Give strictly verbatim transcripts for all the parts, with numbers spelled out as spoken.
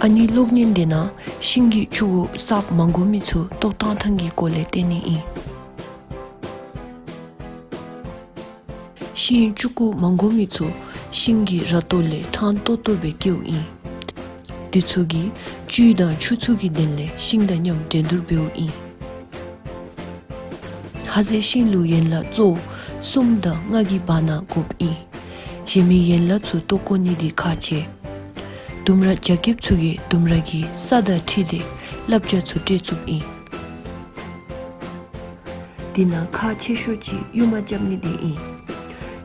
ཨ་ནི་གློག་བརྙན་འདི་ནང་ཤིང་གི་ཅུ་གུ་གསརཔ་མ་གོ་མི་ཚུ་བཏོག་བཏང་ཐངས་ཀྱི་སྐོར་ལས་སྟོན་ནི་ཨིན། ཤིང་ཅུ་གུ་མ་གོ་མི་ཚུ་ཤིང་གི་ར་ཏོ་ལས་ཕྲང་ཏོག་ཏོ་སྦེ་སྐྱེཝ་ཨིན། དེ་ཚུ་གིས་བཅུད་དང་ཆུ་ཚུ་གི་དོན་ལས་ཤིང་དང་མཉམ་འགྲན་བསྡུར་འབདཝ་ཨིན། ཧ་ཟེ་ཤིང་ལུ་ཡན་ལག་གཙོ་བོ་གསུམ་དང་ལྔ་གི་བར་ན་དགོཔ་ཨིན། གཞན་མི་ཡན་ལག་ཚུ་བཏོག་བཀོ་ནི་འདི་ཁག་ཆེ། ལྡུམ་ར་རྒྱ་སྐྱེདཔ་ཚུ་གིས་ལྡུམ་ར་གི་ས་དང་འཁྲིལ་ཏེ་བསླབ་བྱ་ཚུ་སྤྲོད་ཚུགསཔ་ཨིན། དེ་ནང་ཁག་ཆེ་ཤོས་ཅིག་གཡུས་མ་རྐྱབ་ནི་འདི་ཨིན།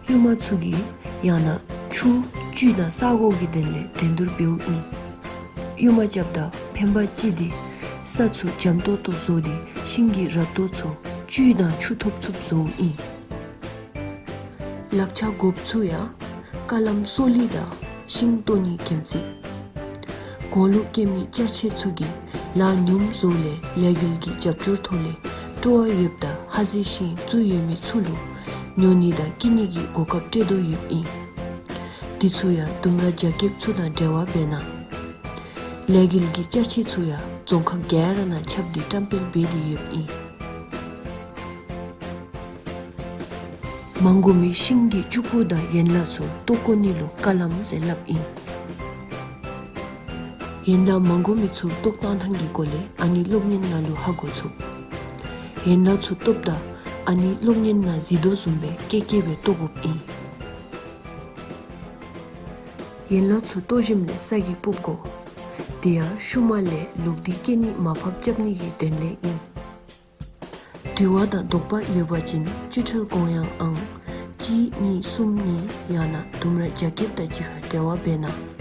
གཡུས་མ་ཚུ་གིས་ཡང་ན་ཆུ་བཅུད་དང་ས་གོ་གི་དོན་ལས་འགྲན་བསྡུར་འབདཝ་ཨིན། གཡུས་མ་རྐྱབ་ད་ཕན་པ་ཅིག་འདི་ས་ཚུ་འཇམ་ཏོག་ཏོ་བཟོ་སྟེ་ཤིང་གི་ར་ཏོ་ཚུ་བཅུད་དང་ཆུ་ཐོབ་ཚུགསཔ་བཟོཝ་ཨིན། ལག་ཆ་དགོཔ་ཚུ་ཡང་ཀ་ལམ་སོ་ལི་དང་ཤིང་བཏོག་ནི་གྱིམ་ཙེ། གོང་ལུ་སྐྱེ་མི་ཅ་ཆས་ཚུ་གི་ལཱ་ཉུངམ་བཟོ་ལས་ལས་འགུལ་གྱི་རྒྱབ་སྐྱོར་ཐོག་ལས་སྤྲོ་བ་ཡོདཔ་ད་ཧ་ཟེ་ཤིང་བཙུགས་ཡོད་མི་ཚུ་ལུ་ཉོ་ནི་དང་སྐྱེ་ནི་གི་གོ་སྐབས་སྤྲོད་དོ་ཡོདཔ་ཨིན། དེ་ཚུ་ཡང་ལྡུམ་ར་རྒྱ་སྐྱེདཔ་ཚུ་དང་འབྲེལ་བ་འབད་གནང་། ལས་འགུལ་གྱི་ཅ་ཆས་ཚུ་ཡང་རྫོང་ཁག་ག་ར་ནང་ཁྱབ་སྟེ་བཀྲམ་སྤེལ་འབད་དེ་ཡོདཔ་ཨིན། མ་གོ་མི་ཤིང་གི་ཅུ་གུ་དང་ཡན་ལག་ཚུ་བཏོག་བཀོ་ནི་ལུ་ཀ་ལམ་ཟེར་སླབ་ཨིན། ཡན་ལག་མ་གོ་མི་ཚུ་བཏོག་བཏང་ཐངས་ཀྱི་སྐོར་ལས་ཨ་ནི་གློག་བརྙན་ནང་ལུ་ཧ་གོ་ཚུགས། ཡན་ལག་ཚུ་བཏོགཔ་ད་ཨ་ནི་གློག་བརྙན་ནང་གཟིགས་དོ་བཟུམ་སྦེ་ཀེ་ཀེ་སྦེ་བཏོག་དགོཔ་ཨིན། ཡན་ལག་ཚུ་བཏོག་ཞིནམ་ལས་ས་གིས་སྤུབ་དགོ། དེ་ཡང་ཤུལ་མ་ལས་ལོག་སྟེ་སྐྱེ་ནི་མར་ཕབ་རྐྱབ་ནི་གི་དོན་ལས་ཨིན། དྲི་བ་དང་དོགས་པ་ཡོད་པ་ཅིན་སྤྱི་འཐུས་ཀོང་ཡང་ཨང་གཅིག་གཉིས་གསུམ་གཉིས་ཡང་ན་ལྡུམ་ར་རྒྱ་སྐྱེདཔ་དང་གཅིག་ཁར་འབྲེལ་བ་འབད་གནང་